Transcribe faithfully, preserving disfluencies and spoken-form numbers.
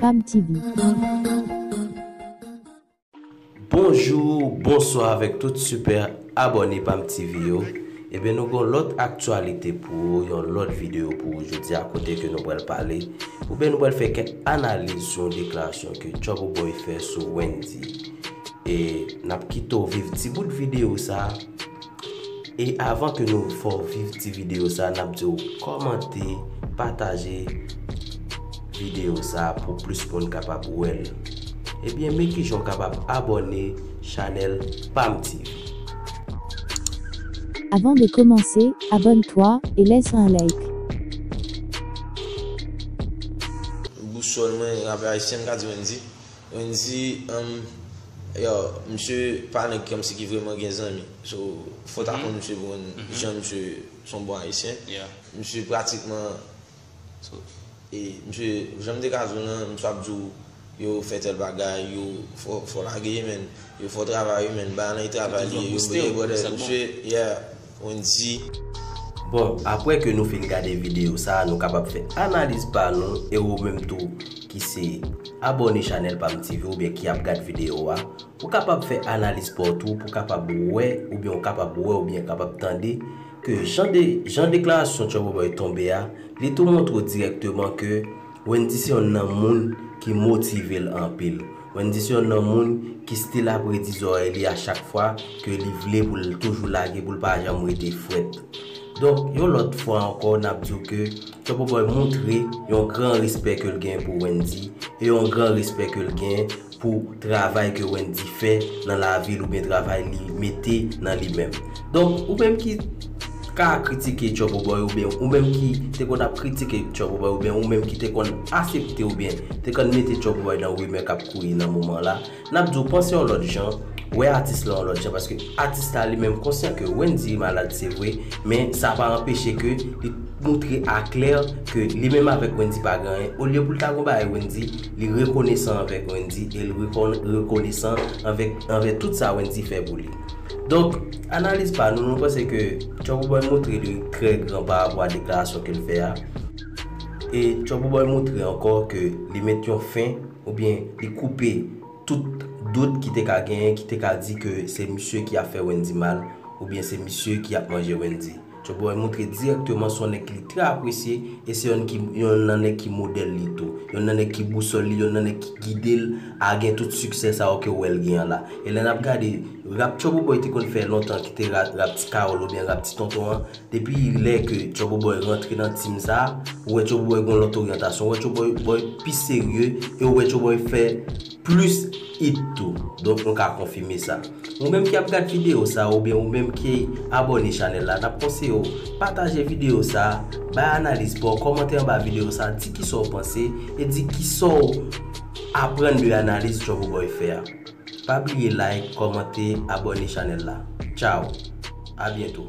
Pam T V. Bonjou, bonswa avèk tout sipè abòne Pam T V yo. Ebyen, nou gen yon lòt aktyalite pou ou, yon lòt videyo pou ou jodi a, kote ke nou pral pale, oubyen nou pral fè kèk analiz sou yon deklarasyon ke Trouble Boy fè sou Wendyy. E n ap kite w viv ti bout videyo sa a. E avan ke nou fè w viv ti videyo sa a, n ap di w kòmante, pataje videyo sa a pou plis moun kapab wè l. Ebyen, men kijan w kapab abòne chanèl Pam T V. Avant de commencer, abonne-toi et laisse un like. Bousòl mwen, rapè ayisyen, m ka di Wendyy. Wendyy, um, yo, misye pa nèg kòmsi ki vrèman gen zanmi. So, fò ta konn misye pou konn jan misye se yon bon ayisyen. Misye pratikman, e misye, jan m te ka di w lan, misye ap di w, yo fè tèl bagay, yo fò, fò lage, men, yo fò travay, men, bagay lan e travay li ye, yo bouste, brother, misye, yeah, Wendyy. Bon, apre ke nou fin gade videyo sa a, nou kapab fè analiz pa nou, e ou menm tou ki se abòne chanèl Pam T V oubyen ki ap gad videyo a, ou kapab fè analiz pa w tou pou kapab wè, oubyen ou kapab wè, oubyen kapab tande ke jan de, jan deklarasyon Trouble Boy tonbe a, li tou montre w dirèkteman ke Wendyy se yonn nan moun ki motive l anpil. Wendyy se yonn nan moun ki still ap redi zòrèy li a chak fwa ke li vle pou l toujou lage, pou l pa janm rete frèt. Donk, yon lòt fwa ankò, n ap di w ke Trouble Boy montre yon gran respè ke l gen pou Wendyy e yon gran respè ke l gen pou travay ke Wendyy fè nan lavi l oubyen travay li mete nan li menm. Donk, ou menm ki ka kritike Trouble Boy oubyen ou menm ki te konn ap kritike Trouble Boy oubyen ou menm ki te konn asepte oubyen te konn mete Trouble Boy nan rimè k ap kouri nan moman la, n ap di w panse yon lòt jan, wè atis la yon lòt jan, paske atis la li menm konsyan ke Wendyy malad se vre, men sa pa anpeche ke li montre aklè ke li menm avèk Wendyy pa gen anyen. Olye pou l ta gon bagay Wendyy, li rekonesan avèk Wendyy e l rekon-, rekonesan avèk, anvè tout sa Wendyy fè pou li. Donk, analiz pa nou, nou panse ke Trouble Boy montre li trè gran pa rapò a deklarasyon ke l fè a. E Trouble Boy montre ankò ke li met yon fen, oubyen li koupe tout dout ki te ka genyen, ki te ka di ke se misye ki ap fè Wendyy mal, oubyen se misye ki ap manje Wendyy. Trouble Boy montre dirèkteman se yon nèg ki li trè apresye, e se yonn ki, yonn nan nèg ki modèl li tou. Yonn nan nèg ki bousòl li, yonn nan nèg ki gide l a gen tout siksè sa yo ke w wè l gen an la. E lè n ap gade, rap Trouble Boy te konn fè lontan ki te ra-, rap Ti Kawòl oubyen rap Ti Tonton an, depi lè ke Trouble Boy rantre nan team sa, ou wè Trouble Boy gon lòt oryantasyon, ou wè Trouble Boy pi serye, e ou wè Trouble Boy fè plis hit tou. Donk, nou ka konfime sa. Ou menm ki ap gad videyo sa, oubyen ou menm ki abòne chanèl la, n ap konseye w pataje videyo sa, bay analiz pa w, kòmante anba videyo sa, di kisa w panse, e di kisa w aprann de analiz Trouble Boy fè a. Pa bliye like, kòmante, abòne chanèl la. Tchao! A byento!